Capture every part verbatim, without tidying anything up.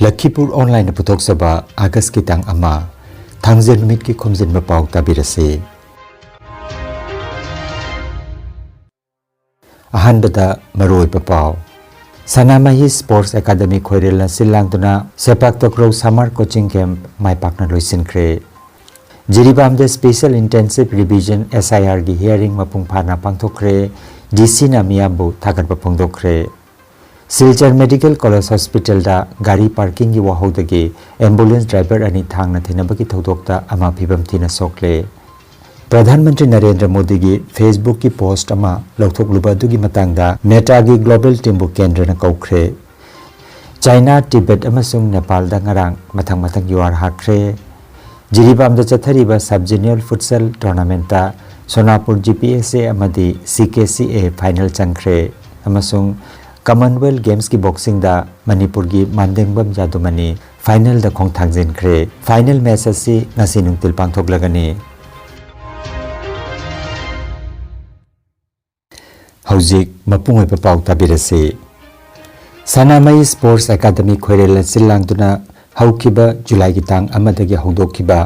ꯂꯈꯤꯄꯨꯔ ꯑꯣꯟꯂꯥꯏꯟꯅ ꯄꯨꯊꯣꯛꯆꯕ ꯑꯥꯒꯁꯀꯤ ꯇꯥꯡ ꯑꯃ, ꯊꯥꯡꯖ ꯅꯨꯃꯤꯠꯀꯤ ꯈꯣꯝꯖꯤꯟꯕ ꯄꯥꯎ ꯇꯥꯕꯤꯔꯁꯤ꯫ ꯑꯍꯥꯟꯕꯗ ꯃꯔꯨꯑꯣꯏꯕ ꯄꯥꯎ꯫ ꯁꯅꯥꯃꯍꯤ ꯁ꯭ꯄꯣꯔꯠꯁ ꯑꯦꯀꯥꯗꯃꯤ ꯈꯣꯏꯔꯦꯜꯅ ꯁꯤꯜ ꯂꯥꯡꯗꯨꯅ ꯁꯦꯄꯥꯛ ꯇꯀ꯭ꯔꯧ ꯁꯝꯃꯔ ꯀꯣꯆꯤꯡ ꯀꯦꯝꯞ ꯃꯥꯏ ꯄꯥꯛꯅ ꯂꯣꯏꯁꯤꯟꯈ꯭ꯔꯦ꯫ ꯖꯤꯔꯤꯕꯥꯝꯗ ꯁ꯭ꯄꯦꯁꯦꯜ ꯏꯟꯇꯦꯟꯁꯤꯚ ꯔꯤꯚꯤꯖꯟ, ꯑꯦꯁ ꯑꯥꯏ ꯑꯥꯔꯒꯤ ꯍꯤꯌꯥꯔꯤꯡ ꯃꯄꯨꯡ ꯐꯥꯅ ꯄꯥꯡꯊꯣꯛꯈ꯭ꯔꯦ꯫ ꯗꯤ ꯁꯤꯅ ꯃꯤꯌꯥꯝꯕꯨ ꯊꯥꯒꯠꯄ ꯐꯣꯡꯗꯣꯛꯈ꯭ꯔꯦ꯫ ꯁꯤꯜꯆꯔ ꯃꯦꯗꯤꯀꯦꯜ ꯀꯣꯂꯦꯖ ꯍꯣꯁꯄꯤꯇꯥꯜꯗ ꯒꯥꯔꯤ ꯄꯥꯔꯀꯤꯡꯒꯤ ꯋꯥꯍꯧꯗꯒꯤ ꯑꯦꯝꯕꯨꯂꯦꯟꯁ ꯗ꯭ꯔꯥꯏꯚꯔ ꯑꯅꯤ ꯊꯥꯡꯅ ꯊꯤꯅꯕꯒꯤ ꯊꯧꯗꯣꯛꯇ ꯑꯃ ꯐꯤꯕꯝ ꯊꯤꯅ ꯁꯣꯛꯂꯦ꯫ ꯄ꯭ꯔꯙꯥꯟ ꯃꯟꯇ꯭ꯔꯤ ꯅꯔꯦꯟꯗ꯭ꯔ ꯃꯣꯗꯤꯒꯤ ꯐꯦꯁꯕꯨꯛꯀꯤ ꯄꯣꯁꯠ ꯑꯃ ꯂꯧꯊꯣꯛꯂꯨꯕ ꯑꯗꯨꯒꯤ ꯃꯇꯥꯡꯗ ꯃꯦꯇꯥꯒꯤ ꯒ꯭ꯂꯣꯕꯦꯜ ꯇꯤꯝꯕꯨ ꯀꯦꯟꯗ꯭ꯔꯅ ꯀꯧꯈ꯭ꯔꯦ꯫ ꯆꯥꯏꯅꯥ, ꯇꯤꯕꯦꯠ ꯑꯃꯁꯨꯡ ꯅꯦꯄꯥꯜꯗ ꯉꯔꯥꯡ ꯃꯊꯪ ꯃꯊꯪ ꯌꯨꯍꯥꯔ ꯍꯥꯈ꯭ꯔꯦ꯫ ꯖꯤꯔꯤꯕꯥꯝꯗ ꯆꯠꯊꯔꯤꯕ ꯁꯕ ꯖꯣꯅꯦꯜ ꯐꯨꯠꯁꯦꯜ ꯇꯣꯔꯅꯥꯃꯦꯟꯠꯇ Sonapur G P S A ꯑꯃꯗꯤ ꯁꯤ ꯀꯦ ꯁꯤ ꯑꯦ ꯐꯥꯏꯅꯦꯜ ꯆꯪꯈ꯭ꯔꯦ ꯑꯃꯁꯨꯡ ꯀꯃꯟꯋꯦꯜꯊ ꯒꯦꯝꯁꯀꯤ ꯕꯣꯛꯁꯤꯡꯗ ꯃꯅꯤꯄꯨꯔꯒꯤ ꯃꯥꯟꯗꯦꯡꯕꯝ ꯌꯥꯗꯨꯃꯅꯤ ꯐꯥꯏꯅꯦꯜꯗ ꯈꯣꯡꯊꯥꯡꯖꯤꯟꯈ꯭ꯔꯦ꯫ ꯐꯥꯏꯅꯦꯜ ꯃꯦꯆ ꯑꯁꯤ ꯉꯁꯤ ꯅꯨꯡꯊꯤꯜ ꯄꯥꯡꯊꯣꯛꯂꯒꯅꯤ꯫ ꯍꯧꯖꯤꯛ ꯃꯄꯨꯡ ꯑꯣꯏꯕ ꯄꯥꯎ ꯇꯥꯕꯤꯔꯁꯤ꯫ ꯁꯅꯥꯃꯍꯤ ꯁ꯭ꯄꯣꯔꯠꯁ ꯑꯦꯀꯥꯗꯃꯤ ꯈꯣꯏꯔꯦꯜꯅ ꯁꯤꯜ ꯂꯥꯡꯗꯨꯅ ꯍꯧꯈꯤꯕ ꯖꯨꯂꯥꯏꯒꯤ ꯇꯥꯡ ꯑꯃꯗꯒꯤ ꯍꯧꯗꯣꯛꯈꯤꯕ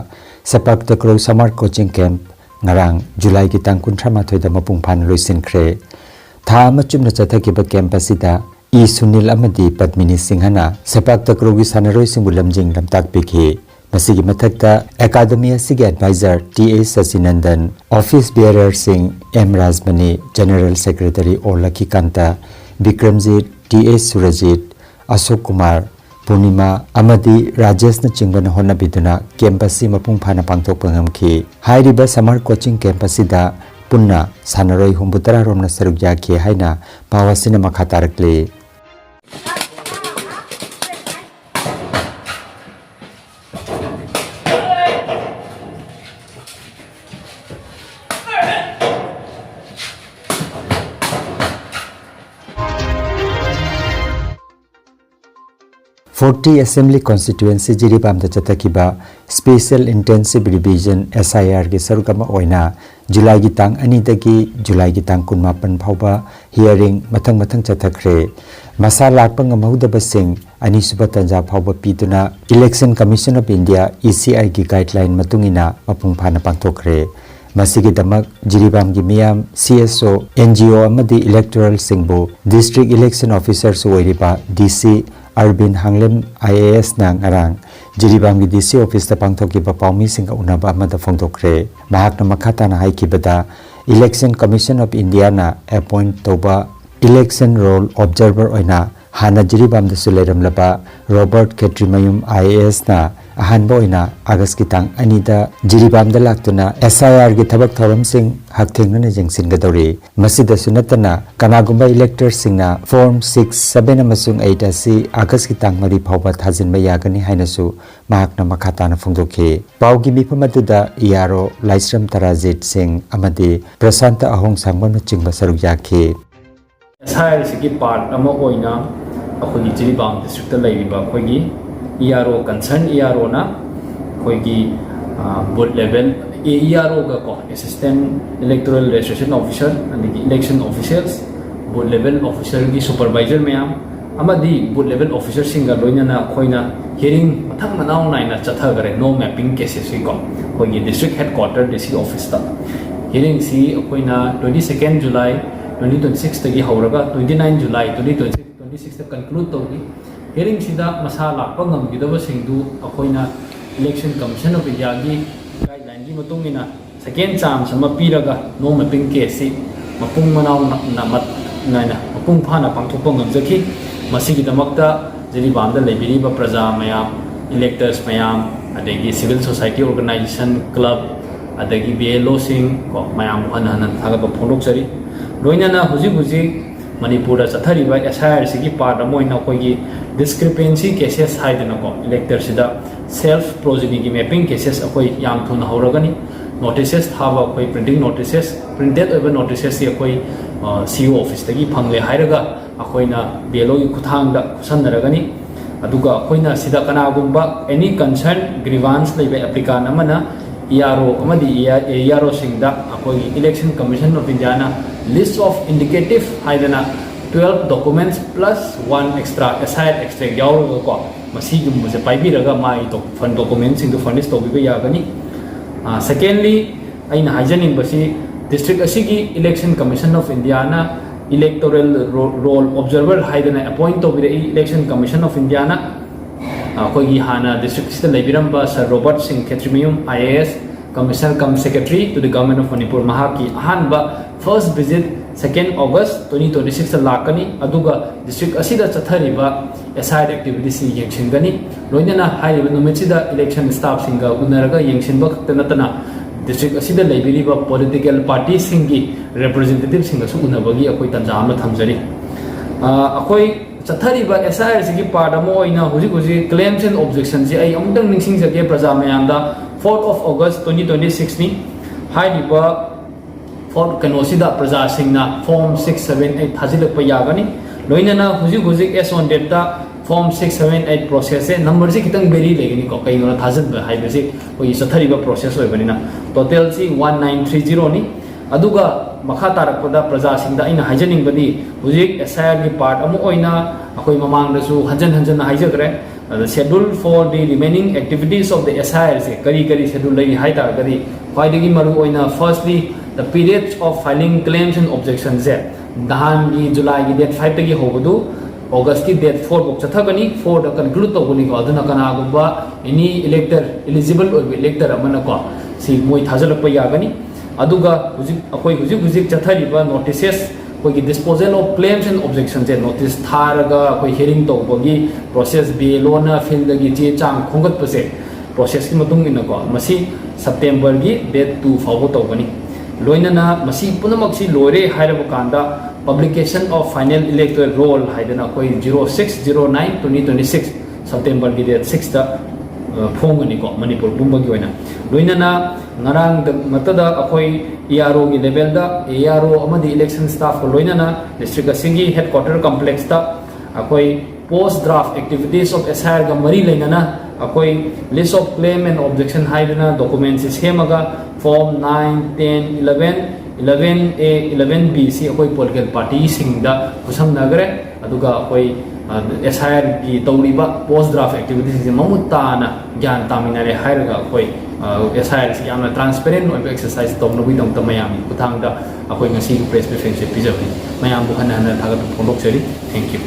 ꯁꯦꯄꯥꯛ ꯇꯀ꯭ꯔꯧ ꯁꯝꯃꯔ ꯀꯣꯆꯤꯡ ꯀꯦꯝꯞ ꯉꯔꯥꯡ ꯖꯨꯂꯥꯏꯒꯤ ꯇꯥꯡ ꯀꯨꯟꯊ꯭ꯔꯥ ꯃꯥꯊꯣꯏꯗ ꯃꯄꯨꯡ ꯐꯥꯅ ꯂꯣꯏꯁꯤꯟꯈ꯭ꯔꯦ꯫ ꯊꯥ ꯑꯃ ꯆꯨꯞꯅ ꯆꯠꯊꯈꯤꯕ ꯀꯦꯝꯞ ꯑꯁꯤꯗ ꯏ ꯁꯨꯅꯤꯜ ꯑꯃꯗꯤ ꯄꯗꯃꯤꯅꯤ ꯁꯤꯡꯍꯅ ꯁꯦꯄꯥꯛ ꯇꯀ꯭ꯔꯧꯒꯤ ꯁꯥꯟꯅꯔꯣꯏꯁꯤꯡꯕꯨ ꯂꯝꯖꯤꯡ ꯂꯝꯇꯥꯛꯄꯤꯈꯤ꯫ ꯃꯁꯤꯒꯤ ꯃꯊꯛꯇ ꯑꯦꯀꯥꯗꯃꯤ ꯑꯁꯤꯒꯤ ꯑꯦꯗꯚꯥꯏꯖꯔ ꯇꯤ ꯑꯦꯁ ꯁꯆꯤꯅꯟꯗꯟ, office ꯕꯤꯌꯔꯔꯁꯤꯡ M Rajmani, general secretary ꯑꯣ ꯂꯈꯤꯀꯥꯟꯇ, ꯕꯤꯀ꯭ꯔꯝꯖꯤꯠ, ꯇꯤ ꯑꯦꯁ ꯁꯨꯔꯖꯤꯠ, ꯑꯁꯣꯛ ꯀꯨꯃꯥꯔ, ꯄꯨꯔꯅꯤꯃꯥ ꯑꯃꯗꯤ ꯔꯥꯖꯦꯁꯅꯆꯤꯡꯕꯅ ꯍꯣꯠꯅꯕꯤꯗꯨꯅ ꯀꯦꯝꯞ ꯑꯁꯤ ꯃꯄꯨꯡ ꯐꯥꯅ ꯄꯥꯡꯊꯣꯛꯄ ꯉꯝꯈꯤ꯫ ꯍꯥꯏꯔꯤꯕ ꯁꯝꯃꯔ ꯀꯣꯆꯤꯡ ꯀꯦꯝꯞ ꯑꯁꯤꯗ ꯄꯨꯟꯅ ꯁꯥꯟꯅꯔꯣꯏ ꯍꯨꯝꯐꯨꯇꯔꯥ ꯔꯣꯝꯅ ꯁꯔꯨꯛ ꯌꯥꯈꯤ ꯍꯥꯏꯅ ꯄꯥꯎ ꯑꯁꯤꯅ ꯃꯈꯥ ꯇꯥꯔꯛꯂꯤ꯫ ꯐꯣꯔꯇꯤ Assembly Constituency ꯖꯤꯔꯤꯕꯥꯝꯗ ꯆꯠꯊꯈꯤꯕ Special Intensive Revision, S I R ꯒꯤ ꯁꯔꯨꯛ ꯑꯃ ꯑꯣꯏꯅ ꯖꯨꯂꯥꯏꯒꯤ ꯇꯥꯡ ꯑꯅꯤꯗꯒꯤ ꯖꯨꯂꯥꯏꯒꯤ ꯇꯥꯡ ꯀꯨꯟꯃꯥꯄꯟ ꯐꯥꯎꯕ hearing ꯃꯊꯪ ꯃꯊꯪ ꯆꯠꯊꯈ꯭ꯔꯦ꯫ ꯃꯁꯥ ꯂꯥꯛꯄ ꯉꯝꯍꯧꯗꯕꯁꯤꯡ ꯑꯅꯤꯁꯨꯕ ꯇꯟꯖꯥ ꯐꯥꯎꯕ ꯄꯤꯗꯨꯅ Election Commission of India, E C I ꯒꯤ guideline ꯃꯇꯨꯡ ꯏꯟꯅ ꯃꯄꯨꯡ ꯐꯥꯅ ꯄꯥꯡꯊꯣꯛꯈ꯭ꯔꯦ꯫ ꯃꯁꯤꯒꯤꯗꯃꯛ ꯖꯤꯔꯤꯕꯥꯝꯒꯤ ꯃꯤꯌꯥꯝ, C S O, N G O ꯑꯃꯗꯤ electoralꯁꯤꯡꯕꯨ District Election Officerꯁꯨ ꯑꯣꯏꯔꯤꯕ D C ꯑꯔꯕꯤꯟ ꯍꯥꯡꯂꯦꯝ I A S ꯅ ꯉꯔꯥꯡ ꯖꯤꯔꯤꯕꯥꯝꯒꯤ D C officeꯇ ꯄꯥꯡꯊꯣꯛꯈꯤꯕ ꯄꯥꯎꯃꯤꯁꯤꯡꯒ ꯎꯅꯕ ꯑꯃꯗ ꯐꯣꯡꯗꯣꯛꯈ꯭ꯔꯦ꯫ ꯃꯍꯥꯛꯅ ꯃꯈꯥ ꯇꯥꯅ ꯍꯥꯏꯈꯤꯕꯗ, Election Commission of Indiaꯅ appoint ꯇꯧꯕ election roll observer ꯑꯣꯏꯅ ꯍꯥꯟꯅ ꯖꯤꯔꯤꯕꯥꯝꯗꯁꯨ ꯂꯩꯔꯝꯂꯕ Robert Khetrimayum I A S ꯅ ꯑꯍꯥꯟꯕ ꯑꯣꯏꯅ ꯑꯥꯒꯁꯀꯤ ꯇꯥꯡ ꯑꯅꯤꯗ ꯖꯤꯔꯤꯕꯥꯝꯗ ꯂꯥꯛꯇꯨꯅ S I R ꯒꯤ ꯊꯕꯛ ꯊꯧꯔꯝꯁꯤꯡ ꯍꯛꯊꯦꯡꯅꯅ ꯌꯦꯡꯁꯤꯟꯒꯗꯧꯔꯤ꯫ ꯃꯁꯤꯗꯁꯨ ꯅꯠꯇꯅ, ꯀꯅꯥꯒꯨꯝꯕ electorꯁꯤꯡꯅ Form six, seven ꯑꯃꯁꯨꯡ eight ꯑꯁꯤ ꯑꯥꯒꯁꯀꯤ ꯇꯥꯡ ꯃꯔꯤ ꯐꯥꯎꯕ ꯊꯥꯖꯤꯟꯕ ꯌꯥꯒꯅꯤ ꯍꯥꯏꯅꯁꯨ ꯃꯍꯥꯛꯅ ꯃꯈꯥ ꯇꯥꯅ ꯐꯣꯡꯗꯣꯛꯈꯤ꯫ ꯄꯥꯎꯒꯤ ꯃꯤꯐꯝ ꯑꯗꯨꯗ E R O ꯂꯥꯏꯁ꯭ꯔꯝ ꯇꯔꯥꯖꯤꯠ ꯁꯤꯡ ꯑꯃꯗꯤ ꯄ꯭ꯔꯁꯥꯟꯇ ꯑꯍꯣꯡꯁꯥꯡꯕꯝꯅꯆꯤꯡꯕ ꯁꯔꯨꯛ ꯌꯥꯈꯤ꯫ S I R ꯁꯤꯒꯤ part ꯑꯃ ꯑꯣꯏꯅ ꯑꯩꯈꯣꯏꯒꯤ ꯖꯤꯔꯤꯕꯥꯝ districtꯇ ꯂꯩꯔꯤꯕ ꯑꯩꯈꯣꯏꯒꯤ E R O, concern E R Oꯅ ꯑꯩꯈꯣꯏꯒꯤ, ꯑ, booth level, E R Oꯒ ꯀꯣ, Assistant Electoral Registration Officer, ꯑꯗꯒꯤ election officials, booth level officerꯒꯤ supervisor ꯃꯌꯥꯝ, ꯑꯃꯗꯤ booth level officerꯁꯤꯡꯒ ꯂꯣꯏꯅꯅ ꯑꯩꯈꯣꯏꯅ hearing ꯃꯊꯪ ꯃꯅꯥꯎ ꯅꯥꯏꯅ ꯆꯠꯊꯈꯔꯦ, no mapping casesꯀꯤꯀꯣ, ꯑꯩꯈꯣꯏꯒꯤ district headquarter D C officeꯇ꯫ Hearingꯁꯤ ꯑꯩꯈꯣꯏꯅ twenty second July twenty twenty sixꯇꯒꯤ ꯍꯧꯔꯒ twenty nine July twenty twenty six, twenty sixꯇ conclude ꯇꯧꯈꯤ꯫ Hearingꯁꯤꯗ ꯃꯁꯥ ꯂꯥꯛꯄ ꯉꯝꯈꯤꯗꯕꯁꯤꯡꯗꯨ ꯑꯩꯈꯣꯏꯅ Election Commission of Indiaꯒꯤ guidelineꯒꯤ ꯃꯇꯨꯡ ꯏꯟꯅ second chance ꯑꯃ ꯄꯤꯔꯒ no mapping caseꯁꯤ ꯃꯄꯨꯡ ꯃꯅꯥꯎ ꯅ-, ꯅ-, ꯃꯠ-, ꯅꯥꯏꯅ ꯃꯄꯨꯡ ꯐꯥꯅ ꯄꯥꯡꯊꯣꯛꯄ ꯉꯝꯖꯈꯤ꯫ ꯃꯁꯤꯒꯤꯗꯃꯛꯇ ꯖꯤꯔꯤꯕꯥꯝꯗ ꯂꯩꯕꯤꯔꯤꯕ ꯄ꯭ꯔꯖꯥ ꯃꯌꯥꯝ, electors ꯃꯌꯥꯝ, ꯑꯗꯒꯤ civil society organization, club, ꯑꯗꯒꯤ B L Oꯁꯤꯡ ꯀꯣ, ꯃꯌꯥꯝꯕꯨ ꯍꯟꯅ ꯍꯟꯅ ꯊꯥꯒꯠꯄ ꯐꯣꯡꯗꯣꯛꯆꯔꯤ꯫ ꯂꯣꯏꯅꯅ ꯍꯧꯖꯤꯛ ꯍꯧꯖꯤꯛ ꯃꯅꯤꯄꯨꯔꯗ ꯆꯠꯊꯔꯤꯕ S I R ꯁꯤꯒꯤ part ꯑꯃ ꯑꯣꯏꯅ ꯑꯩꯈꯣꯏꯒꯤ discrepancy cases ꯍꯥꯏꯗꯅꯀꯣ, electorꯁꯤꯗ self progeny ꯒꯤ mapping cases ꯑꯩꯈꯣꯏ ꯌꯥꯝ ꯊꯨꯅ ꯍꯧꯔꯒꯅꯤ꯫ Notices ꯊꯥꯕ, ꯑꯩꯈꯣꯏ printing notices, printed ꯑꯣꯏꯕ noticesꯁꯤ ꯑꯩꯈꯣꯏ, ꯑ, C O officeꯇꯒꯤ ꯐꯪꯂꯦ ꯍꯥꯏꯔꯒ ꯑꯩꯈꯣꯏꯅ B L Oꯒꯤ ꯈꯨꯠꯊꯥꯡꯗ ꯈꯨꯠꯁꯝꯅꯔꯒꯅꯤ꯫ ꯑꯗꯨꯒ ꯑꯩꯈꯣꯏꯅ ꯁꯤꯗ ꯀꯅꯥꯒꯨꯝꯕ any concern grievance ꯂꯩꯕ applicant ꯑꯃꯅ E R O ꯑꯃꯗꯤ E R O ꯁꯤꯡꯗ ꯑꯩꯈꯣꯏꯒꯤ Election Commission of Indiaꯅ list of indicative ꯍꯥꯏꯗꯅ twelve documents plus one extra S I R extract ꯌꯥꯎꯔꯒꯀꯣ, ꯃꯁꯤꯒꯨꯝꯕꯁꯦ ꯄꯥꯏꯕꯤꯔꯒ ꯃꯥꯒꯤ ꯗꯣ-, fund documentꯁꯤꯡꯗꯨ furnish ꯇꯧꯕꯤꯕ ꯌꯥꯒꯅꯤ꯫ ꯑꯥ, secondly, ꯑꯩꯅ ꯍꯥꯏꯖꯅꯤꯡꯕꯁꯤ district ꯑꯁꯤꯒꯤ Election Commission of Indiaꯅ electoral ro-, roll observer ꯍꯥꯏꯗꯅ appoint ꯇꯧꯕꯤꯔꯛꯏ Election Commission of Indiaꯅ꯫ ꯑꯩꯈꯣꯏꯒꯤ ꯍꯥꯟꯅ district ꯑꯁꯤꯗ ꯂꯩꯕꯤꯔꯝꯕ Sir Robert Singh Khetrimayum, I A S, Commissioner cum Secretary to the Government of Manipur, ꯃꯍꯥꯛꯀꯤ ꯑꯍꯥꯟꯕ first visit second August twenty twenty sixꯇ ꯂꯥꯛꯀꯅꯤ, ꯑꯗꯨꯒ district ꯑꯁꯤꯗ ꯆꯠꯊꯔꯤꯕ S I R activitiesꯁꯤꯡ ꯌꯦꯡꯁꯤꯟꯒꯅꯤ꯫ ꯂꯣꯏꯅꯅ ꯍꯥꯏꯔꯤꯕ ꯅꯨꯃꯤꯠꯁꯤꯗ election staffꯁꯤꯡꯒ ꯎꯅꯔꯒ ꯌꯦꯡꯁꯤꯟꯕ ꯈꯛꯇ ꯅꯠꯇꯅ district ꯑꯁꯤꯗ ꯂꯩꯕꯤꯔꯤꯕ political partyꯁꯤꯡꯒꯤ representativeꯁꯤꯡꯒꯁꯨ ꯎꯅꯕꯒꯤ ꯑꯩꯈꯣꯏ ꯇꯥꯟꯖꯥ ꯑꯃ ꯊꯝꯖꯔꯤ꯫ ꯑ, ꯑꯩꯈꯣꯏ ꯆꯠꯊꯔꯤꯕ S I Rꯁꯤꯒꯤ part ꯑꯃ ꯑꯣꯏꯅ ꯍꯧꯖꯤꯛ ꯍꯧꯖꯤꯛ claims and objectionꯁꯤ ꯑꯩ ꯑꯃꯨꯛꯇꯪ ꯅꯤꯡꯁꯤꯡꯖꯒꯦ ꯄ꯭ꯔꯖꯥ ꯃꯌꯥꯝꯗ꯫ Fourth of August twenty twenty sixꯅꯤ꯫ ꯍꯥꯏꯔꯤꯕ ꯐꯣꯔ ꯀꯩꯅꯣꯁꯤꯗ ꯄ꯭ꯔꯖꯥꯁꯤꯡꯅ form six seven eight ꯊꯥꯖꯤꯜꯂꯛꯄ ꯌꯥꯒꯅꯤ꯫ ꯂꯣꯏꯅꯅ ꯍꯧꯖꯤꯛ ꯍꯧꯖꯤꯛ as on dateꯇ form six seven eight processꯁꯦ numberꯁꯤ ꯈꯤꯇꯪ vary ꯂꯩꯒꯅꯤꯀꯣ, ꯀꯩꯅꯣꯅ ꯊꯥꯖꯤꯟꯕ ꯍꯥꯏꯕꯁꯤ ꯑꯩꯈꯣꯏꯒꯤ ꯆꯠꯊꯔꯤꯕ process ꯑꯣꯏꯕꯅꯤꯅ꯫ Totalꯁꯤ one nine three zeroꯅꯤ꯫ ꯑꯗꯨꯒ ꯃꯈꯥ ꯇꯥꯔꯛꯄꯗ ꯄ꯭ꯔꯖꯥꯁꯤꯡꯗ ꯑꯩꯅ ꯍꯥꯏꯖꯅꯤꯡꯕꯗꯤ, ꯍꯧꯖꯤꯛ S I Rꯒꯤ part ꯑꯃ ꯑꯣꯏꯅ ꯑꯩꯈꯣꯏ ꯃꯃꯥꯡꯗꯁꯨ ꯍꯟꯖꯟ ꯍꯟꯖꯟꯅ ꯍꯥꯏꯖꯈ꯭ꯔꯦ꯫ ꯑꯗ schedule for the remaining activities of the S I Rꯁꯦ ꯀꯔꯤ ꯀꯔꯤ schedule ꯂꯩꯔꯤ ꯍꯥꯏ ꯇꯥꯔꯒꯗꯤ, ꯈ꯭ꯋꯥꯏꯗꯒꯤ ꯃꯔꯨ ꯑꯣꯏꯅ firstly the periods of filing claims and objectionꯁꯦ ꯅꯍꯥꯟꯒꯤ Julyꯒꯤ date fiveꯇꯒꯤ ꯍꯧꯕꯗꯨ Augustꯀꯤ date four ꯐꯥꯎ ꯆꯠꯊꯒꯅꯤ, fourꯗ conclude ꯇꯧꯒꯅꯤꯀꯣ꯫ ꯑꯗꯨꯅ ꯀꯅꯥꯒꯨꯝꯕ any elector, eligible ꯑꯣꯏꯕ elector ꯑꯃꯅꯀꯣ ꯁꯤ ꯃꯣꯏ ꯊꯥꯖꯤꯜꯂꯛꯄ ꯌꯥꯒꯅꯤ꯫ ꯑꯗꯨꯒ ꯍꯧꯖꯤꯛ ꯑꯩꯈꯣꯏ ꯍꯧꯖꯤꯛ ꯍꯧꯖꯤꯛ ꯆꯠꯊꯔꯤꯕ notices, ꯑꯩꯈꯣꯏꯒꯤ disposal of claims and objectionꯁꯦ notice ꯊꯥꯔꯒ ꯑꯩꯈꯣꯏ hearing ꯇꯧꯕꯒꯤ process, bail ꯂꯣꯟꯅ fieldꯗꯒꯤ ꯆꯦ ꯆꯥꯡ ꯈꯣꯝꯒꯠꯄꯁꯦ processꯀꯤ ꯃꯇꯨꯡ ꯏꯟꯅꯀꯣ, ꯃꯁꯤ Septemberꯒꯤ date two ꯐꯥꯎꯕ ꯇꯧꯒꯅꯤ꯫ ꯂꯣꯏꯅꯅ ꯃꯁꯤ ꯄꯨꯝꯅꯃꯛꯁꯤ ꯂꯣꯏꯔꯦ ꯍꯥꯏꯔꯕ ꯀꯥꯟꯗ publication of final electoral roll ꯍꯥꯏꯗꯅ ꯑꯩꯈꯣꯏ zero six zero nine twenty twenty six Septemberꯒꯤ date sixꯇ, ꯑ, ꯐꯣꯡꯒꯅꯤꯀꯣ ꯃꯅꯤꯄꯨꯔ ꯄꯨꯝꯕꯒꯤ ꯑꯣꯏꯅ꯫ ꯂꯣꯏꯅꯅ ꯉꯔꯥꯡꯗ ꯉꯛꯇꯗ ꯑꯩꯈꯣꯏ E R Oꯒꯤ levelꯗ A R O ꯑꯃꯗꯤ election staffꯀ ꯂꯣꯏꯅꯅ district ꯑꯁꯤꯒꯤ headquarter complexꯇ ꯑꯩꯈꯣꯏ Post draft activities of S I R ꯒ ꯃꯔꯤ ꯂꯩꯅꯅ ꯑꯩꯈꯣꯏ list of claim and objection ꯍꯥꯏꯗꯅ document ꯁꯤ ꯁꯦꯝꯃꯒ form nine, ten, eleven, eleven A, eleven B ꯁꯤ ꯑꯩꯈꯣꯏ political party ꯁꯤꯡꯗ ꯈꯨꯠꯁꯝꯅꯈ꯭ꯔꯦ꯫ ꯑꯗꯨꯒ ꯑꯩꯈꯣꯏ S I R ꯒꯤ ꯇꯧꯔꯤꯕ post draft activities ꯁꯤꯡꯁꯦ ꯃꯃꯨꯠ ꯇꯥꯅ ꯒ꯭ꯌꯥꯟ ꯇꯥꯃꯤꯟꯅꯔꯦ ꯍꯥꯏꯔꯒ ꯑꯩꯈꯣꯏ S I R ꯁꯤ ꯌꯥꯝꯅ transparent ꯑꯣꯏꯕ exercise ꯇꯧꯅꯕꯒꯤꯗꯃꯛꯇ ꯃꯌꯥꯝꯒꯤ ꯈꯨꯠꯊꯥꯡꯗ ꯑꯩꯈꯣꯏ ꯉꯁꯤꯒꯤ press briefing ꯁꯦ ꯄꯤꯖꯕꯅꯤ꯫ ꯃꯌꯥꯝꯕꯨ ꯍꯟꯅ ꯍꯟꯅ ꯊꯥꯒꯠꯄ ꯐꯣꯡꯗꯣꯛꯆꯔꯤ꯫ Thank you꯫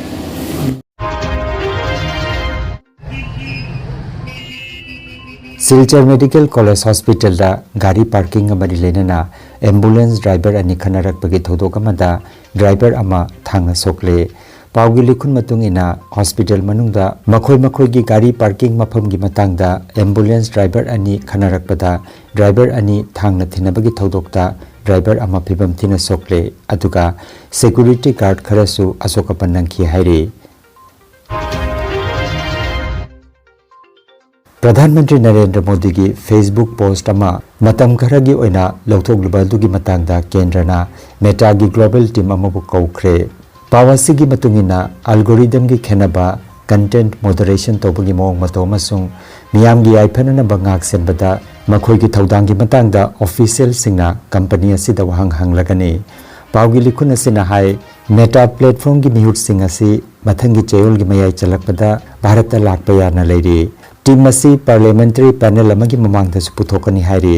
Silchar medical college ꯍꯣꯁꯄꯤꯇꯥꯜꯗ ꯒꯥꯔꯤ ꯄꯥꯔꯀꯤꯡꯒ ꯃꯔꯤ ꯂꯩꯅꯅ ꯑꯦꯝꯕꯨꯂꯦꯟꯁ ꯗ꯭ꯔꯥꯏꯚꯔ ꯑꯅꯤ ꯈꯠꯅꯔꯛꯄꯒꯤ ꯊꯧꯗꯣꯛ ꯑꯃꯗ ꯗ꯭ꯔꯥꯏꯚꯔ ꯑꯃ ꯊꯥꯡꯅ ꯁꯣꯛꯂꯦ꯫ ꯄꯥꯎꯒꯤ ꯂꯤꯈꯨꯟ ꯃꯇꯨꯡ ꯏꯟꯅ, ꯍꯣꯁꯄꯤꯇꯥꯜ ꯃꯅꯨꯡꯗ ꯃꯈꯣꯏ ꯃꯈꯣꯏꯒꯤ ꯒꯥꯔꯤ ꯄꯥꯔꯀꯤꯡ ꯃꯐꯝꯒꯤ ꯃꯇꯥꯡꯗ ꯑꯦꯝꯕꯨꯂꯦꯟꯁ ꯗ꯭ꯔꯥꯏꯚꯔ ꯑꯅꯤ ꯈꯠꯅꯔꯛꯄꯗ ꯗ꯭ꯔꯥꯏꯚꯔ ꯑꯅꯤ ꯊꯥꯡꯅ ꯊꯤꯟꯅꯕꯒꯤ ꯊꯧꯗꯣꯛꯇ ꯗ꯭ꯔꯥꯏꯚꯔ ꯑꯃ ꯐꯤꯕꯝ ꯊꯤꯅ ꯁꯣꯛꯂꯦ, ꯑꯗꯨꯒ ꯁꯦꯀ꯭ꯌꯨꯔꯤꯇꯤ ꯒꯥꯔꯗ ꯈꯔꯁꯨ ꯑꯁꯣꯛ ꯑꯄꯟ ꯅꯪꯈꯤ ꯍꯥꯏꯔꯤ꯫ ꯄ꯭ꯔꯙꯥꯟ ꯃꯟꯇ꯭ꯔꯤ ꯅꯔꯦꯟꯗ꯭ꯔ ꯃꯣꯗꯤꯒꯤ Facebook ꯄꯣꯁ꯭ꯠ ꯑꯃ ꯃꯇꯝ ꯈꯔꯒꯤ ꯑꯣꯏꯅ ꯂꯧꯊꯣꯛꯂꯨꯕ ꯑꯗꯨꯒꯤ ꯃꯇꯥꯡꯗ ꯀꯦꯟꯗ꯭ꯔꯅ ꯃꯦꯇꯥꯒꯤ ꯒ꯭ꯂꯣꯕꯦꯜ ꯇꯤꯝ ꯑꯃꯕꯨ ꯀꯧꯈ꯭ꯔꯦ꯫ ꯄꯥꯎ ꯑꯁꯤꯒꯤ ꯃꯇꯨꯡ ꯏꯟꯅ, ꯑꯜꯒꯣꯔꯤꯊꯝꯒꯤ ꯈꯦꯟꯅꯕ, ꯀꯟꯇꯦꯟꯠ ꯃꯣꯗꯔꯦꯁꯟ ꯇꯧꯕꯒꯤ ꯃꯑꯣꯡ ꯃꯇꯧ ꯑꯃꯁꯨꯡ ꯃꯤꯌꯥꯝꯒꯤ ꯌꯥꯏꯐꯅꯅꯕ ꯉꯥꯛ ꯁꯦꯟꯕꯗ ꯃꯈꯣꯏꯒꯤ ꯊꯧꯗꯥꯡꯒꯤ ꯃꯇꯥꯡꯗ ꯑꯣꯐꯤꯁꯤꯌꯦꯜꯁꯤꯡꯅ ꯀꯝꯄꯅꯤ ꯑꯁꯤꯗ ꯋꯥꯍꯪ ꯍꯪꯂꯒꯅꯤ꯫ ꯄꯥꯎꯒꯤ ꯂꯤꯈꯨꯟ ꯑꯁꯤꯅ ꯍꯥꯏ, ꯃꯦꯇꯥ ꯄ꯭ꯂꯦꯠꯐꯣꯔꯝꯒꯤ ꯃꯤꯍꯨꯠꯁꯤꯡ ꯑꯁꯤ ꯃꯊꯪꯒꯤ ꯆꯌꯣꯜꯒꯤ ꯃꯌꯥꯏ ꯆꯜꯂꯛꯄꯗ ꯚꯥꯔꯠꯇ ꯂꯥꯛꯄ ꯌꯥꯅ ꯂꯩꯔꯤ꯫ ꯇꯤꯝ ꯑꯁꯤ ꯄꯥꯔꯂꯤꯌꯥꯃꯦꯟꯇꯔꯤ ꯄꯦꯅꯦꯜ ꯑꯃꯒꯤ ꯃꯃꯥꯡꯗꯁꯨ ꯄꯨꯊꯣꯛꯀꯅꯤ ꯍꯥꯏꯔꯤ꯫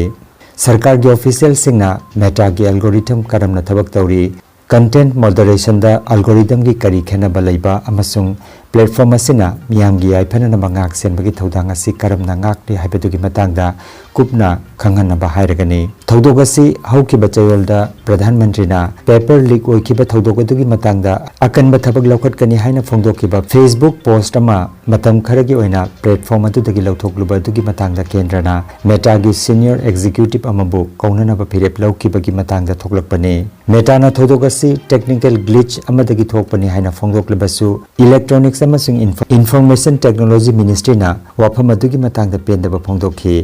ꯁꯔꯀꯥꯔꯒꯤ ꯑꯣꯐꯤꯁꯤꯌꯦꯜꯁꯤꯡꯅ ꯃꯦꯇꯥꯒꯤ ꯑꯦꯜꯒꯣꯔꯤꯊꯝ ꯀꯔꯝꯅ ꯊꯕꯛ ꯇꯧꯔꯤ, ꯀꯟꯇꯦꯟꯠ ꯃꯣꯗꯔꯦꯁꯟꯗ ꯑꯜꯒꯣꯔꯤꯊꯝꯒꯤ ꯀꯔꯤ ꯈꯦꯟꯅꯕ ꯂꯩꯕ ꯑꯃꯁꯨꯡ ꯄ꯭ꯂꯦꯠꯐꯣꯔꯝ ꯑꯁꯤꯅ ꯃꯤꯌꯥꯝꯒꯤ ꯌꯥꯏꯐꯅꯅꯕ ꯉꯥꯛ ꯁꯦꯟꯕꯒꯤ ꯊꯧꯗꯥꯡ ꯑꯁꯤ ꯀꯔꯝꯅ ꯉꯥꯛꯂꯤ ꯍꯥꯏꯕꯗꯨꯒꯤ ꯃꯇꯥꯡꯗ ꯀꯨꯞꯅ ꯈꯪꯍꯟꯅꯕ ꯍꯥꯏꯔꯒꯅꯤ꯫ ꯊꯧꯗꯣꯛ ꯑꯁꯤ ꯍꯧꯈꯤꯕ ꯆꯌꯣꯜꯗ ꯄ꯭ꯔꯙꯥꯟ ꯃꯟꯇ꯭ꯔꯤꯅ ꯄꯦꯄꯔ ꯂꯤꯛ ꯑꯣꯏꯈꯤꯕ ꯊꯧꯗꯣꯛ ꯑꯗꯨꯒꯤ ꯃꯇꯥꯡꯗ ꯑꯀꯟꯕ ꯊꯕꯛ ꯂꯧꯈꯠꯀꯅꯤ ꯍꯥꯏꯅ ꯐꯣꯡꯗꯣꯛꯈꯤꯕ Facebook ꯄꯣꯁ꯭ꯠ ꯑꯃ ꯃꯇꯝ ꯈꯔꯒꯤ ꯑꯣꯏꯅ ꯄ꯭ꯂꯦꯠꯐꯣꯔꯝ ꯑꯗꯨꯗꯒꯤ ꯂꯧꯊꯣꯛꯂꯨꯕ ꯑꯗꯨꯒꯤ ꯃꯇꯥꯡꯗ ꯀꯦꯟꯗ꯭ꯔꯅ ꯃꯦꯇꯥꯒꯤ ꯁꯤꯅꯤꯌꯔ ꯑꯦꯛꯖꯤꯀ꯭ꯌꯨꯇꯤꯕ ꯑꯃꯕꯨ ꯀꯧꯅꯅꯕ ꯐꯤꯔꯦꯞ ꯂꯧꯈꯤꯕꯒꯤ ꯃꯇꯥꯡꯗ ꯊꯣꯛꯂꯛꯄꯅꯤ꯫ ꯃꯦꯇꯥꯅ ꯊꯧꯗꯣꯛ ꯑꯁꯤ ꯇꯦꯛꯅꯤꯀꯦꯜ ꯒ꯭ꯂꯤꯆ ꯑꯃꯗꯒꯤ ꯊꯣꯛꯄꯅꯤ ꯍꯥꯏꯅ ꯐꯣꯡꯗꯣꯛꯂꯕꯁꯨ, ꯏꯂꯦꯛꯇ꯭ꯔꯣꯅꯤꯛꯁ ꯑꯃꯁꯨꯡ ꯏꯟꯐꯣ-, ꯏꯟꯐꯣꯔꯃꯦꯁꯟ ꯇꯦꯛꯅꯣꯂꯣꯖꯤ ꯃꯤꯅꯤꯁꯇ꯭ꯔꯤꯅ ꯋꯥꯐꯝ ꯑꯗꯨꯒꯤ ꯃꯇꯥꯡꯗ ꯄꯦꯟꯗꯕ ꯐꯣꯡꯗꯣꯛꯈꯤ꯫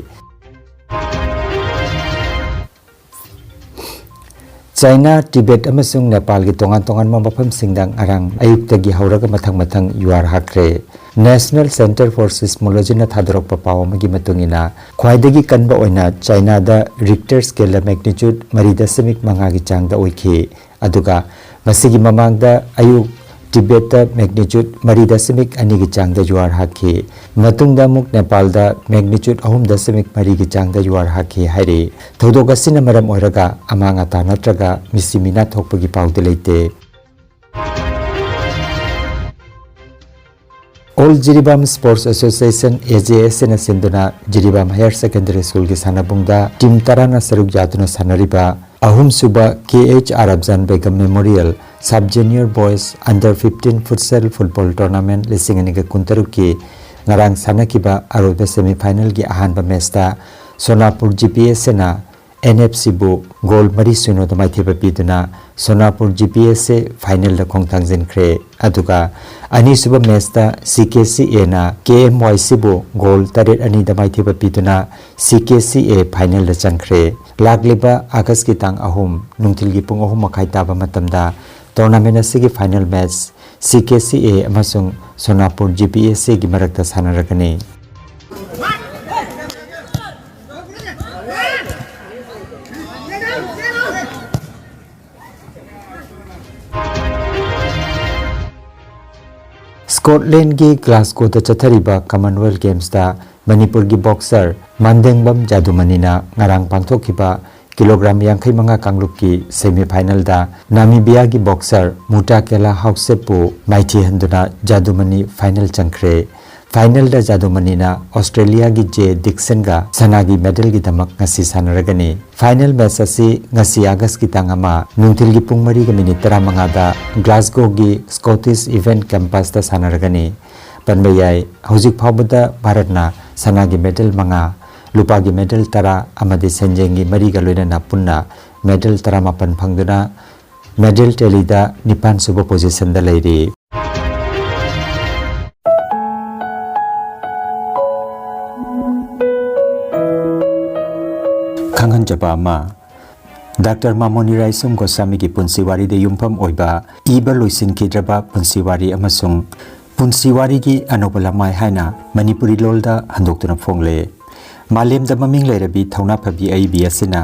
ꯆꯥꯏꯅꯥ, ꯇꯤꯕꯦꯠ ꯑꯃꯁꯨꯡ ꯅꯦꯄꯥꯜꯒꯤ ꯇꯣꯉꯥꯟ ꯇꯣꯉꯥꯟꯕ ꯃꯐꯝꯁꯤꯡꯗ ꯉꯔꯥꯡ ꯑꯌꯨꯛꯇꯒꯤ ꯍꯧꯔꯒ ꯃꯊꯪ ꯃꯊꯪ ꯌꯨꯍꯥꯔ ꯍꯥꯈ꯭ꯔꯦ꯫ National Centre for Seismologyꯅ ꯊꯥꯗꯣꯔꯛꯄ ꯄꯥꯎ ꯑꯃꯒꯤ ꯃꯇꯨꯡ ꯏꯟꯅ, ꯈ꯭ꯋꯥꯏꯗꯒꯤ ꯀꯟꯕ ꯑꯣꯏꯅ ꯆꯥꯏꯅꯥꯗ Richter scaleꯗ magnitude ꯃꯔꯤ ꯗꯁꯃꯤꯛ ꯃꯉꯥꯒꯤ ꯆꯥꯡꯗ ꯑꯣꯏꯈꯤ꯫ ꯑꯗꯨꯒ ꯃꯁꯤꯒꯤ ꯃꯃꯥꯡꯗ ꯑꯌꯨꯛ ꯇꯤꯕꯦꯠꯇ magnitude ꯃꯔꯤ ꯗꯁꯃꯤꯛ ꯑꯅꯤꯒꯤ ꯆꯥꯡꯗ ꯌꯨꯍꯥꯔ ꯍꯥꯈꯤ꯫ ꯃꯇꯨꯡꯗ ꯑꯃꯨꯛ ꯅꯦꯄꯥꯜꯗ magnitude ꯑꯍꯨꯝ ꯗꯁꯃꯤꯛ ꯃꯔꯤꯒꯤ ꯆꯥꯡꯗ ꯌꯨꯍꯥꯔ ꯍꯥꯈꯤ ꯍꯥꯏꯔꯤ꯫ ꯊꯧꯗꯣꯛ ꯑꯁꯤꯅ ꯃꯔꯝ ꯑꯣꯏꯔꯒ ꯑꯃꯥꯡ ꯑꯇꯥ ꯅꯠꯇ꯭ꯔꯒ ꯃꯤꯁꯤ ꯃꯤꯅꯥ ꯊꯣꯛꯄꯒꯤ ꯄꯥꯎꯗꯤ ꯂꯩꯇꯦ꯫ All Jiribam Sports Association, AJSAꯅ ꯁꯤꯟꯗꯨꯅ ꯖꯤꯔꯤꯕꯥꯝ Higher Secondary Schoolꯒꯤ ꯁꯥꯟꯅꯕꯨꯡꯗ team ꯇꯔꯥꯅ ꯁꯔꯨꯛ ꯌꯥꯗꯨꯅ ꯁꯥꯟꯅꯔꯤꯕ ꯑꯍꯨꯝꯁꯨꯕ KHR Afzan Begum Memorial Sub Junior Boys Under fifteen Futsal Football Tournament ꯂꯤꯁꯤꯡ ꯑꯅꯤꯒ ꯀꯨꯟꯇꯔꯨꯛꯀꯤ ꯉꯔꯥꯡ ꯁꯥꯟꯅꯈꯤꯕ ꯑꯔꯣꯏꯕ semifinalꯒꯤ ꯑꯍꯥꯟꯕ matchꯇ ꯁꯣꯅꯥꯄꯨꯔ GPSAꯅ NFCꯕꯨ goal ꯃꯔꯤ ꯁꯤꯅꯣꯗ ꯃꯥꯏꯊꯤꯕ ꯄꯤꯗꯨꯅ ꯁꯣꯅꯥꯄꯨꯔ GPSA finalꯗ ꯈꯣꯡꯊꯥꯡꯖꯤꯟꯈ꯭ꯔꯦ꯫ ꯑꯗꯨꯒ ꯑꯅꯤꯁꯨꯕ matchꯇ CKCAꯅ KMYCꯕꯨ goal ꯇꯔꯦꯠ ꯑꯅꯤꯗ ꯃꯥꯏꯊꯤꯕ ꯄꯤꯗꯨꯅ CKCA finalꯗ ꯆꯪꯈ꯭ꯔꯦ꯫ ꯂꯥꯛꯂꯤꯕ Augustꯀꯤ ꯇꯥꯡ ꯑꯍꯨꯝ ꯅꯨꯡꯊꯤꯜꯒꯤ ꯄꯨꯡ ꯑꯍꯨꯝ ꯃꯈꯥꯏ ꯇꯥꯕ ꯃꯇꯝꯗ tournament ꯑꯁꯤꯒꯤ final match CKCA ꯑꯃꯁꯨꯡ ꯁꯣꯅꯥꯄꯨꯔ GPSAꯒꯤ ꯃꯔꯛꯇ ꯁꯥꯟꯅꯔꯒꯅꯤ꯫ Scotlandꯒꯤ Glasgowꯗ ꯆꯠꯊꯔꯤꯕ Commonwealth Gamesꯇ ꯃꯅꯤꯄꯨꯔꯒꯤ boxer ꯃꯥꯟꯗꯦꯡꯕꯝ ꯖꯥꯗꯨꯃꯅꯤꯅ ꯉꯔꯥꯡ ꯄꯥꯡꯊꯣꯛꯈꯤꯕ kilogram ꯌꯥꯡꯈꯩ ꯃꯉꯥ ꯀꯥꯡꯂꯨꯞꯀꯤ semifinalꯗ Namibiaꯒꯤ boxer Mutakela Hauksepꯄꯨ ꯃꯥꯏꯊꯤꯍꯟꯗꯨꯅ ꯖꯥꯗꯨꯃꯅꯤ final ꯆꯪꯈ꯭ꯔꯦ꯫ Finalꯗ ꯖꯥꯗꯨꯃꯅꯤꯅ Australiaꯒꯤ Jay Dixonꯒ ꯁꯅꯥꯒꯤ medalꯒꯤꯗꯃꯛ ꯉꯁꯤ ꯁꯥꯟꯅꯔꯒꯅꯤ꯫ Final match ꯑꯁꯤ ꯉꯁꯤ Augustꯀꯤ ꯇꯥꯡ ꯑꯃ ꯅꯨꯡꯊꯤꯜꯒꯤ ꯄꯨꯡ ꯃꯔꯤꯒ minute ꯇꯔꯥꯃꯉꯥꯗ Glasgowꯒꯤ Scottish Event Campusꯇ ꯁꯥꯟꯅꯔꯒꯅꯤ꯫ ꯄꯟꯕ ꯌꯥꯏ, ꯍꯧꯖꯤꯛ ꯐꯥꯎꯕꯗ ꯚꯥꯔꯠꯅ ꯁꯅꯥꯒꯤ medal ꯃꯉꯥ, ꯂꯨꯄꯥꯒꯤ medal ꯇꯔꯥ ꯑꯃꯗꯤ ꯁꯦꯟꯖꯦꯡꯒꯤ ꯃꯔꯤꯒ ꯂꯣꯏꯅꯅ ꯄꯨꯟꯅ medal ꯇꯔꯥꯃꯥꯄꯟ ꯐꯪꯗꯨꯅ medal tallyꯗ ꯅꯤꯄꯥꯟ ꯁꯨꯕ positionꯗ ꯂꯩꯔꯤ꯫ ꯈꯪꯍꯟꯖꯕ ꯑꯃ, ꯗꯥꯛꯇꯔ ꯃꯥꯃꯣꯅꯤ ꯔꯥꯏꯁꯣꯝ ꯒꯣꯁꯥꯃꯤꯒꯤ ꯄꯨꯟꯁꯤ ꯋꯥꯔꯤꯗ ꯌꯨꯝꯐꯝ ꯑꯣꯏꯕ ꯏꯕ ꯂꯣꯏꯁꯤꯟꯈꯤꯗ꯭ꯔꯕ ꯄꯨꯟꯁꯤ ꯋꯥꯔꯤ ꯑꯃꯁꯨꯡ ꯄꯨꯟꯁꯤ ꯋꯥꯔꯤꯒꯤ ꯑꯅꯧꯕ ꯂꯃꯥꯏ ꯍꯥꯏꯅ ꯃꯅꯤꯄꯨꯔꯤ ꯂꯣꯜꯗ ꯍꯟꯗꯣꯛꯇꯨꯅ ꯐꯣꯡꯂꯦ꯫ ꯃꯥꯂꯦꯝꯗ ꯃꯃꯤꯡ ꯂꯩꯔꯕꯤ ꯊꯧꯅꯥ ꯐꯕꯤ ꯑꯏꯕꯤ ꯑꯁꯤꯅ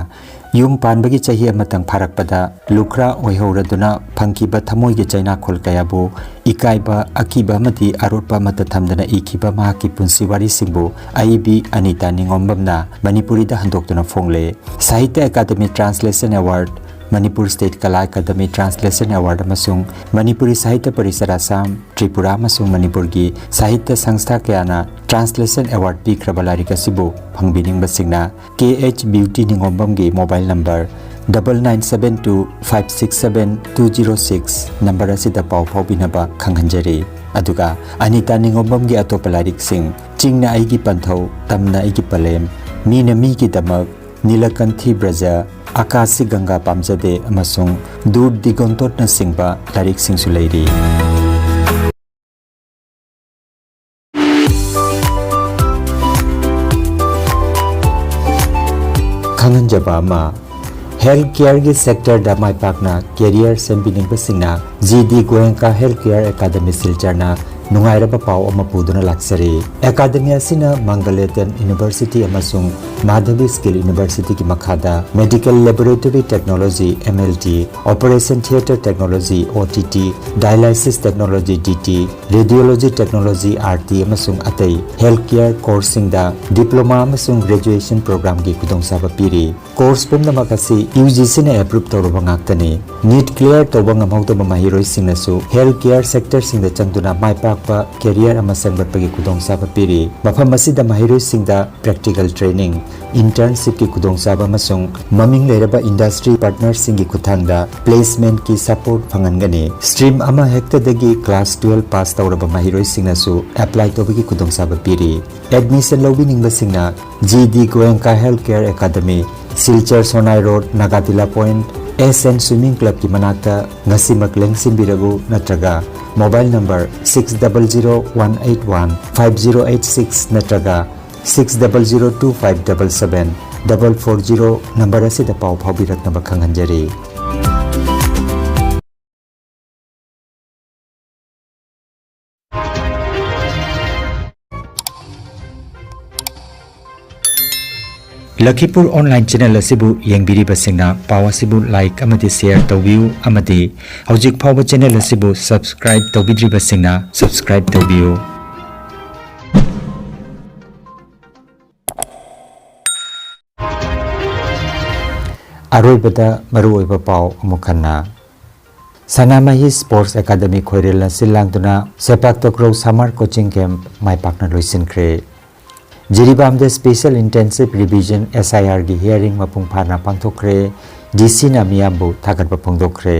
ꯌꯨꯝ ꯄꯥꯟꯕꯒꯤ ꯆꯍꯤ ꯑꯃꯇꯪ ꯐꯥꯔꯛꯄꯗ ꯂꯨꯈ꯭ꯔꯥ ꯑꯣꯏꯍꯧꯔꯗꯨꯅ ꯐꯪꯈꯤꯕ ꯊꯃꯣꯏꯒꯤ ꯆꯩꯅꯥꯈꯣꯜ ꯀꯌꯥꯕꯨ ꯏꯀꯥꯏꯕ, ꯑꯀꯤꯕ ꯑꯃꯗꯤ ꯑꯔꯣꯠꯄ ꯑꯃꯠꯇ ꯊꯝꯗꯅ ꯏꯈꯤꯕ ꯃꯍꯥꯛꯀꯤ ꯄꯨꯟꯁꯤ ꯋꯥꯔꯤꯁꯤꯡꯕꯨ ꯑꯏꯕꯤ ꯑꯅꯤꯇꯥ ꯅꯤꯉꯣꯝꯕꯝꯅ ꯃꯅꯤꯄꯨꯔꯤꯗ ꯍꯟꯗꯣꯛꯇꯨꯅ ꯐꯣꯡꯂꯦ꯫ Sahitya academy translation award, Manipur state Kala academy translation award ꯑꯃꯁꯨꯡ ꯃꯅꯤꯄꯨꯔꯤ ꯁꯥꯍꯤꯇ꯭ꯌ ꯄꯔꯤꯁꯗ ꯑꯁꯥꯝ, ꯇ꯭ꯔꯤꯄꯨꯔꯥ ꯑꯃꯁꯨꯡ ꯃꯅꯤꯄꯨꯔꯒꯤ ꯁꯥꯍꯤꯇ꯭ꯌ ꯁꯪꯁꯊꯥ ꯀꯌꯥꯅ ꯇ꯭ꯔꯥꯟꯁꯂꯦꯁꯟ ꯑꯦꯋꯥꯔꯗ ꯄꯤꯈ꯭ꯔꯕ ꯂꯥꯏꯔꯤꯛ ꯑꯁꯤꯕꯨ ꯐꯪꯕꯤꯅꯤꯡꯕꯁꯤꯡꯅ ꯀꯦ ꯑꯩꯆ ꯕ꯭ꯌꯨꯇꯤ ꯅꯤꯉꯣꯝꯕꯝꯒꯤ mobile number double nine seven two five six seven two zero six number ꯑꯁꯤꯗ ꯄꯥꯎ ꯐꯥꯎꯕꯤꯅꯕ ꯈꯪꯍꯟꯖꯔꯤ꯫ ꯑꯗꯨꯒ ꯑꯅꯤꯇꯥ ꯅꯤꯉꯣꯝꯕꯝꯒꯤ ꯑꯇꯣꯞꯄ ꯂꯥꯏꯔꯤꯛꯁꯤꯡ, ꯆꯤꯡꯅ ꯑꯩꯒꯤ ꯄꯟꯊꯧ, ꯇꯝꯅ ꯑꯩꯒꯤ ꯄꯂꯦꯝ, ꯃꯤꯅ ꯃꯤꯒꯤꯗꯃꯛ, ꯅꯤꯂꯀꯟꯊꯤ ꯕ꯭ꯔꯖ, ꯑꯀꯥꯁꯤ ꯒꯪꯒꯥ ꯄꯥꯝꯖꯗꯦ ꯑꯃꯁꯨꯡ ꯗꯨꯔ ꯗꯤꯒꯣꯟꯇꯣꯠꯅꯆꯤꯡꯕ ꯂꯥꯏꯔꯤꯛꯁꯤꯡꯁꯨ ꯂꯩꯔꯤ꯫ ꯈꯪꯍꯟꯖꯕ ꯑꯃ, ꯍꯦꯜꯊ ꯀꯦꯌꯔꯒꯤ ꯁꯦꯛꯇꯔꯗ ꯃꯥꯏ ꯄꯥꯛꯅ ꯀꯦꯔꯤꯌꯔ ꯁꯦꯝꯕꯤꯅꯤꯡꯕꯁꯤꯡꯅ G D Goenka health care academy ꯁꯤꯜꯆꯔꯅ ꯅꯨꯡꯉꯥꯏꯔꯕ ꯄꯥꯎ ꯑꯃ ꯄꯨꯗꯨꯅ ꯂꯥꯛꯆꯔꯤ꯫ ꯑꯦꯀꯥꯗꯃꯤ ꯑꯁꯤꯅ ꯃꯪꯒꯂꯦꯇꯟ ꯌꯨꯅꯤꯚꯔꯁꯤꯇꯤ ꯑꯃꯁꯨꯡ ꯃꯥꯙꯕꯤ ꯁ꯭ꯀꯤꯜ ꯌꯨꯅꯤꯚꯔꯁꯤꯇꯤꯒꯤ ꯃꯈꯥꯗ medical laboratory technology, M L T, operation theatre technology, O T T, dialysis technology, D T, radiology technology, R T, ꯑꯃꯁꯨꯡ ꯑꯇꯩ ꯍꯦꯜꯊ ꯀꯦꯌꯔ ꯀꯣꯔꯁꯁꯤꯡꯗ ꯗꯤꯄ꯭ꯂꯣꯃꯥ ꯑꯃꯁꯨꯡ ꯒ꯭ꯔꯦꯖꯨꯑꯦꯁꯟ ꯄ꯭ꯔꯣꯒ꯭ꯔꯥꯝꯒꯤ ꯈꯨꯗꯣꯡꯆꯥꯕ ꯄꯤꯔꯤ꯫ ꯀꯣꯔꯁ ꯄꯨꯝꯅꯃꯛ ꯑꯁꯤ ꯌꯨ ꯖꯤ ꯁꯤꯅ ꯑꯦꯄ꯭ꯔꯨꯚ ꯇꯧꯔꯕ ꯉꯥꯛꯇꯅꯤ꯫ ꯅꯤꯠ ꯀ꯭ꯂꯤꯌꯥꯔ ꯇꯧꯕ ꯉꯝꯍꯧꯗꯕ ꯃꯍꯩꯔꯣꯏꯁꯤꯡꯅꯁꯨ ꯍꯦꯜꯊ ꯀꯦꯌꯔ ꯁꯦꯛꯇꯔꯁꯤꯡꯗ ꯆꯪꯗꯨꯅ ꯃꯥꯏ ꯄꯥꯛꯄ ꯀꯦꯔꯤꯌꯔ ꯑꯃ ꯁꯦꯝꯒꯠꯄꯒꯤ ꯈꯨꯗꯣꯡꯆꯥꯕ ꯄꯤꯔꯤ꯫ ꯃꯐꯝ ꯑꯁꯤꯗ ꯃꯍꯩꯔꯣꯏꯁꯤꯡꯗ ꯄ꯭ꯔꯦꯛꯇꯤꯀꯦꯜ ꯇ꯭ꯔꯦꯅꯤꯡ, ꯏꯟꯇꯔꯟꯁꯤꯞꯀꯤ ꯈꯨꯗꯣꯡꯆꯥꯕ ꯑꯃꯁꯨꯡ ꯃꯃꯤꯡ ꯂꯩꯔꯕ ꯏꯟꯗꯁꯇ꯭ꯔꯤ ꯄꯥꯔꯠꯅꯔꯁꯤꯡꯒꯤ ꯈꯨꯠꯊꯥꯡꯗ ꯄ꯭ꯂꯦꯁꯃꯦꯟꯠꯀꯤ ꯁꯄꯣꯔꯠ ꯐꯪꯍꯟꯒꯅꯤ꯫ ꯁ꯭ꯇ꯭ꯔꯤꯝ ꯑꯃꯍꯦꯛꯇꯗꯒꯤ ꯀ꯭ꯂꯥꯁ ꯇꯨꯋꯦꯜꯐ ꯄꯥꯁ ꯇꯧꯔꯕ ꯃꯍꯩꯔꯣꯏꯁꯤꯡꯅꯁꯨ ꯑꯦꯄ꯭ꯂꯥꯏ ꯇꯧꯕꯒꯤ ꯈꯨꯗꯣꯡꯆꯥꯕ ꯄꯤꯔꯤ꯫ ꯑꯦꯗꯃꯤꯁꯟ ꯂꯧꯕꯤꯅꯤꯡꯕꯁꯤꯡꯅ G D Goenka health care academy, Silchar Sonai road, Nagatila point, S N swimming ꯀ꯭ꯂꯕꯀꯤ ꯃꯅꯥꯛꯇ ꯉꯁꯤꯃꯛ ꯂꯦꯡꯁꯤꯟꯕꯤꯔꯛꯎ ꯅꯠꯇ꯭ꯔꯒ mobile number six double zero one eight one five zero eight six ꯅꯠꯇ꯭ꯔꯒ six double zero two five double seven double four zero number ꯑꯁꯤꯗ ꯄꯥꯎ ꯐꯥꯎꯕꯤꯔꯛꯅꯕ ꯈꯪꯍꯟꯖꯔꯤ꯫ ꯂꯈꯤꯄꯨꯔ online channel ꯑꯁꯤꯕꯨ ꯌꯦꯡꯕꯤꯔꯤꯕꯁꯤꯡꯅ ꯄꯥꯎ ꯑꯁꯤꯕꯨ like ꯑꯃꯗꯤ share ꯇꯧꯕꯤꯌꯨ ꯑꯃꯗꯤ ꯍꯧꯖꯤꯛ ꯐꯥꯎꯕ channel ꯑꯁꯤꯕꯨ subscribe ꯇꯧꯕꯤꯗ꯭ꯔꯤꯕꯁꯤꯡꯅ subscribe ꯇꯧꯕꯤꯌꯨ꯫ ꯑꯔꯣꯏꯕꯗ ꯃꯔꯨꯑꯣꯏꯕ ꯄꯥꯎ ꯑꯃꯨꯛ ꯍꯟꯅ꯫ ꯁꯅꯥꯃꯍꯤ Sports Academy ꯈꯣꯏꯔꯦꯜꯅ ꯁꯤꯜ ꯂꯥꯡꯗꯨꯅ ꯁꯦꯄꯥꯛ ꯇꯀ꯭ꯔꯧ summer coaching camp ꯃꯥꯏ ꯄꯥꯛꯅ ꯂꯣꯏꯁꯤꯟꯈ꯭ꯔꯦ꯫ ꯖꯤꯔꯤꯕꯥꯝꯗ Special Intensive Revision S I R ꯒꯤ hearing ꯃꯄꯨꯡ ꯐꯥꯅ ꯄꯥꯡꯊꯣꯛꯈ꯭ꯔꯦ꯫ D C ꯅ ꯃꯤꯌꯥꯝꯕꯨ ꯊꯥꯒꯠꯄ ꯐꯣꯡꯗꯣꯛꯈ꯭ꯔꯦ꯫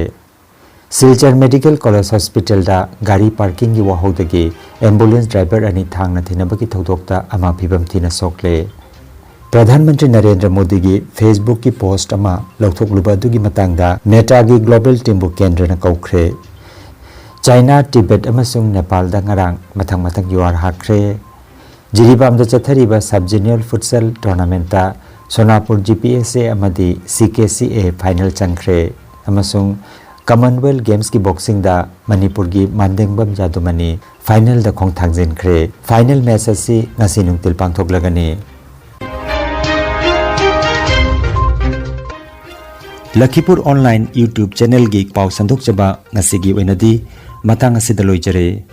ꯁꯤꯜꯆꯔ Medical College Hospital ꯗ ꯒꯥꯔꯤ parking ꯒꯤ ꯋꯥꯍꯧꯗꯒꯤ ambulance driver ꯑꯅꯤ ꯊꯥꯡꯅ ꯊꯤꯅꯕꯒꯤ ꯊꯧꯗꯣꯛꯇ ꯑꯃ ꯐꯤꯕꯝ ꯊꯤꯅ ꯁꯣꯛꯂꯦ꯫ ꯄ꯭ꯔꯙꯥꯟ ꯃꯟꯇ꯭ꯔꯤ ꯅꯔꯦꯟꯗ꯭ꯔ ꯃꯣꯗꯤꯒꯤ Facebook ꯀꯤ post ꯑꯃ ꯂꯧꯊꯣꯛꯂꯨꯕ ꯑꯗꯨꯒꯤ ꯃꯇꯥꯡꯗ Meta ꯒꯤ global team ꯕꯨ ꯀꯦꯟꯗ꯭ꯔꯅ ꯀꯧꯈ꯭ꯔꯦ꯫ ꯆꯥꯏꯅꯥ, ꯇꯤꯕꯦꯠ ꯑꯃꯁꯨꯡ ꯅꯦꯄꯥꯜꯗ ꯉꯔꯥꯡ ꯃꯊꯪ ꯃꯊꯪ ꯌꯨꯍꯥꯔ ꯍꯥꯈ꯭ꯔꯦ꯫ ꯖꯤꯔꯤꯕꯥꯝꯗ ꯆꯠꯊꯔꯤꯕ sub junior futsal tournament ꯇ ꯁꯣꯅꯥꯄꯨꯔ G P S A ꯑꯃꯗꯤ C K C A final ꯆꯪꯈ꯭ꯔꯦ ꯑꯃꯁꯨꯡ Commonwealth Games ꯀꯤ boxing ꯗ ꯃꯅꯤꯄꯨꯔꯒꯤ ꯃꯥꯟꯗꯦꯡꯕꯝ ꯖꯥꯗꯨꯃꯅꯤ final ꯗ ꯈꯣꯡꯊꯥꯡꯖꯤꯟꯈ꯭ꯔꯦ꯫ Final match ꯑꯁꯤ ꯉꯁꯤ ꯅꯨꯡꯊꯤꯜ ꯄꯥꯡꯊꯣꯛꯂꯒꯅꯤ꯫ ꯂꯈꯤꯄꯨꯔ online YouTube channel ꯒꯤ ꯄꯥꯎ ꯁꯟꯗꯣꯛꯆꯕ ꯉꯁꯤꯒꯤ ꯑꯣꯏꯅꯗꯤ ꯃꯇꯥꯡ ꯑꯁꯤꯗ ꯂꯣꯏꯖꯔꯦ꯫